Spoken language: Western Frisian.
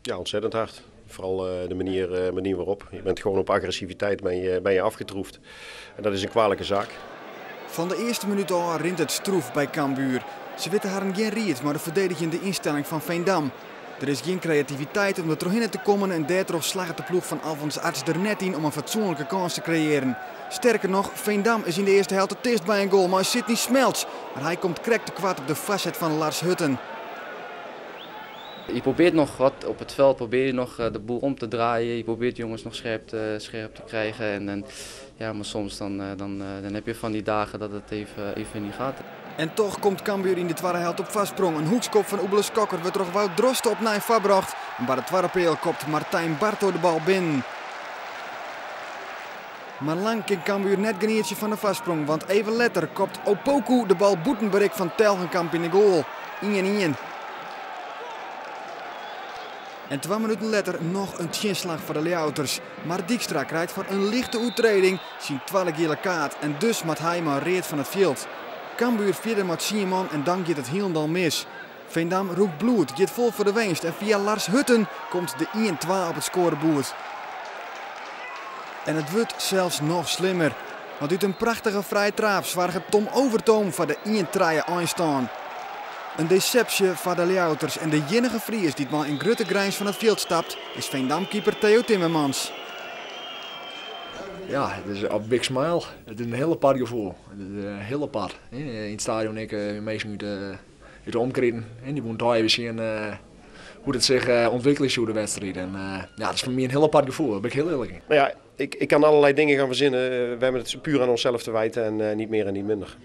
Ja, ontzettend hard. Vooral de manier waarop. Je bent gewoon op agressiviteit ben je afgetroefd. En dat is een kwalijke zaak. Fan de earste minút ôf rint it stroef by Cambuur. Se witte harren gjin ried mei de ferdedigjende ynstelling fan Veendam. Der is gjin kreativiteit om der trochhinne te kommen en dêrtroch slagget de ploech fan Alfons Arts der net yn om in fatsoenlike kâns te kreëarjen. Sterker noch, Veendam is yn de earste helte tichtst by in goal mei Sidney Smelts, mar hy komt krekt te koart op de foarset fan Lars Hutten. Je probeert nog wat op het veld, probeer je nog de boel om te draaien. Je probeert jongens nog scherp te krijgen. En ja, maar soms dan heb je van die dagen dat het even niet gaat. En toch komt Cambuur yn de twadde helte op foarsprong. In hoekskop fan Oebele Skokker wurdt troch Wout Droste opnij foarbrocht. En by de twadde peal kopt Martijn Barto de bal binnen. Mar lang kin Cambuur net genietsje fan de foarsprong, want even letter kopt Opoku de bal bûten berik fan Telgenkamp yn de goal. 1-1. En 2 minuten letter noch in tsjinslach foar de Ljouwerters. Mar Dijkstra krijt foar in lichte oertrêding syn twadde giele kaart en dus moat hy mei read fan it fjild. Cambuur fierder mei 10 man en dan giet it hielendal mis. Veendam rûkt bloed, giet fol foar de winst en fia Lars Hutten komt de 1-2 op it skoareboerd. En it wurdt sels noch slimmer. Want út in prachtige frije traap soarget Tom Overtoom foar de 1-3 einstân. In desepsje foar de Ljouwerters en de iennige Fries dy't mei in grutte grins fan it fjild stapt is Veendamkeeper Theo Timmermans. Ja, it is in big smile. It is in hiel apart gefoel. It is hiel apart. Yn it stadion ek minsken út de omkriten. En dy woene toch even sjen hoe't it sich ûntwikkelje soe de wedstriid. En ja, dat is foar my in hiel apart gefoel, daar bin ik hiel earlik yn. Nou ja, ik kan allerlei dingen gaan verzinnen. We hebben het puur aan onszelf te wijten en niet meer en niet minder.